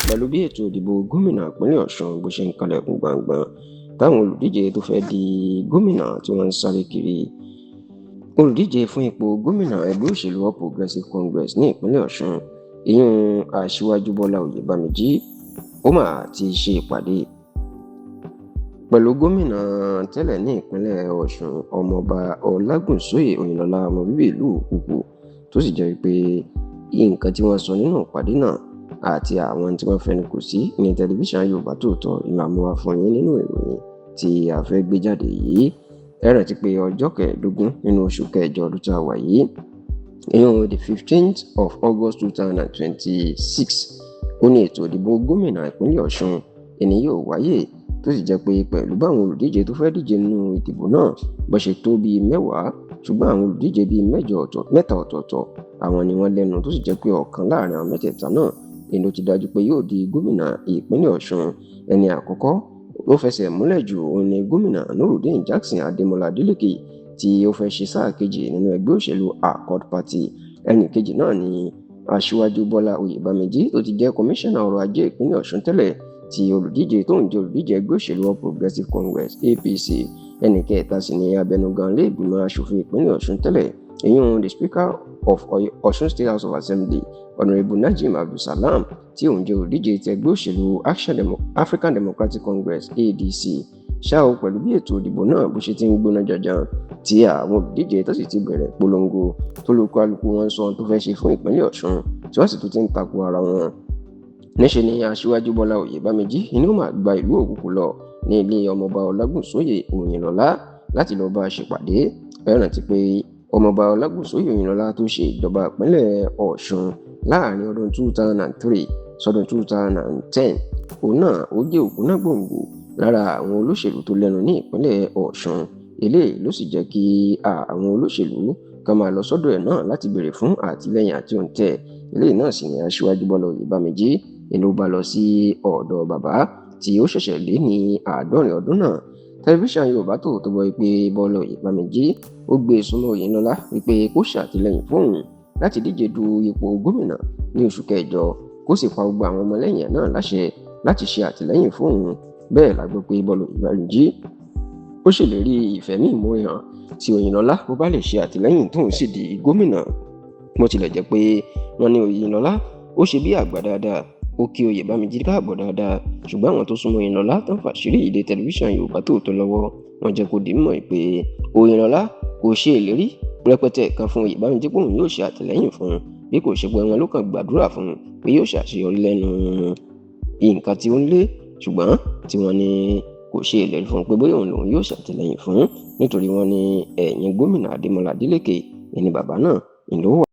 Pẹ̀lú bí ètò ìdìbò gómìnà ìpínlẹ̀ Ọ̀ṣun bó ṣe ń kanlẹ̀kùn gbọ̀ngbọ̀n, táwọn olùdíje tó fẹ́ di gómìnà tí wọ́n ń sáré kiri, olùdíje fún ipò gómìnà ẹgbẹ́ òṣèlú All Progressives Congress ní ìpínlẹ̀ Ọ̀ṣun, ìyún Aṣíwájú Bọ́lá Oyèbámijí, ó mà ti ṣe ìpàdé pẹ̀lú gómìnà tẹ́lẹ̀ ní ìpínlẹ̀ Ọ̀ṣun, Ọmọọba Ọlágúnsóyè Òyìnlọ́lá, ọmọ bíbí ìlú Òkùkù, tó sì jẹ́ pé nǹkan tí wọ́n sọ nínú ìpàdé náà àti àwọn tí wọ́n fẹnu kò sí ní tẹlifíṣàn Yorùbá Tòótọ́ ìlànà wa fún yín nínú ìròyìn tí a fẹ́ gbé jáde yìí. Ẹ rántí pé ọjọ́ 15 nínú oṣù kẹjọ ọdún tá a wà yìí, ìyún the 15th of August 2026, ó ní ètò ìdìbò gómìnà ìpínlẹ̀ Ọ̀ṣun ẹni yóò wáyé, tó sì jẹ́ pé pẹ̀lú báwọn olùdíje tó fẹ́ díje nínú ìdìbò náà bó ṣe tó bíi 10, ṣùgbọ́n àwọn olùdíje bíi mẹ́jọ ọ̀tọ̀ mẹ́ta ọ̀tọ̀ọ̀tọ̀ àwọn ni wọ́n lẹ́nu, tó sì jẹ́ pé ọ̀kan láàrin àwọn mẹ́tẹ̀ẹ̀ta náà ni ló ti dájú pé yóò di gómìnà ìpínlẹ̀ Ọ̀ṣun. Ẹni àkọ́kọ́ ló fẹsẹ̀ múlẹ̀ jù, òun ni gómìnà Nurudeen Jackson Adémọlá Adeleke, tí ó fẹ́ ṣe sáà kejì nínú ẹgbẹ́ òṣèlú Accord Party. Ẹnì kejì náà ni Aṣíwájú Bọ́lá Oyèbámijí, tó ti jẹ́ kọmíṣánná ọrọ̀ ajé ìpínlẹ̀ Ọ̀ṣun tẹ́lẹ̀, tí olùdíje tó ń jẹ́ olùdíje ẹgbẹ́ òṣèlú All Progressives Congress, APC. Ẹnì kẹta sì ni abẹnugan ilé ìgbìmọ̀ asòfin ìpínlẹ̀ Ọ̀ṣun tẹ́lẹ̀, ìyún the Speaker of Ọ̀ṣun State House of Assembly, Honourable Najim Abdulsalam, tí òun jẹ́ olùdíje ti ẹgbẹ́ òṣèlú African Democratic Congress, ADC. Ṣá o, pẹ̀lú bí ètò ìdìbò náà bó ṣe ti ń gbóná janjan, tí àwọn olùdíje tó sì ti bẹ̀rẹ̀ polongo, tó lókàlùkù wọn sọ ohun tó fẹ́ ṣe fún ìpínlẹ̀ Ọ̀ṣun, tí wọ́n sì tún ti ń takò ara wọn, níṣẹ́ ni Aṣíwájú Bọ́lá Oyèbámijí inú máa gba ìlú Òkùkù lọ ní ilé Ọmọọba Ọlágúnsóyè Òyìnlọ́lá láti lọ́ọ́ bá a ṣèpàdé. Ẹ rántí pé Ọmọọba Ọlágúnsóyè Òyìnlọ́lá tó ṣe ìjọba ìpínlẹ̀ Ọ̀ṣun láàrin ọdún 2003 sọdún 2010, òun náà ó jẹ́ ògúnnágbòǹgbò lára àwọn olóṣèlú tó lẹ́nu ní ìpínlẹ̀ Ọ̀ṣun. Eléyìí ló sì jẹ́ kí àwọn olóṣèlú kan máa lọ sọ́dọ̀ ẹ̀ náà láti béèrè fún àtìlẹ́yìn àti òǹtẹ̀. Eléyìí náà sì ni Aṣíwájú Bọ́lá Oyèbámijí ló bá lọ sí ọ̀dọ̀ bàbá tí ó ṣẹ̀ṣẹ̀ lé ní 70 ọdún náà. Tẹlifíṣàn Yorùbá Tòótọ́ gbọ́ pé Bọ́lá Oyèbámijí ó gbé e súnmọ́ Oyèlọ́lá wípé kó ṣàtìlẹ́yìn fóun láti díje du ipò gómìnà ní oṣù kẹjọ, kó sì pa gbogbo àwọn ọmọlẹ́yìn ẹ̀ náà láṣẹ láti ṣe àtìlẹ́yìn fóun. Bẹ́ẹ̀ la gbọ́ pé Bọ́lá Oyèbámijí ó ṣèlérí ìfẹ̀mí ìmoore hàn tí Oyèlọ́lá bó bá lè ṣe àtìlẹ́yìn tóun sì di gómìnà. Bó tilẹ̀ jẹ́ pé wọ́n ní Oyèlọ́lá ó ṣe bí àgbà dáadáa, ó kí Oyèbámijí káàbọ̀ dáadáa, ṣùgbọ́n àwọn tó súnmọ́ Oyèlọ́lá tó ń fàṣírí ìdè tẹlifíṣàn Yorùbá Tòótọ́ lọ́wọ́, wọ́n jẹ́ kó di mímọ̀ pé Oyèlọ́lá kò ṣe ìlérí rẹpẹtẹ kan fún Oyèbámijí pé òun yóò ṣe àtìlẹ́yìn fún un, bí kò ṣe pé wọn ló kàn gbàdúrà fún un pé yóò ṣàṣeyọrí lẹ́nu nǹkan tí ó ń lé, ṣùgbọ́n tí wọ́n ní kò ṣe ìlérí fún un pé bóyá òun lòun yóò ṣàtìlẹ́yìn fún, nítorí wọ́n ní ẹ̀yìn gómìnà Adémọlá Adélékè ẹni bàbá náà ìlú wà.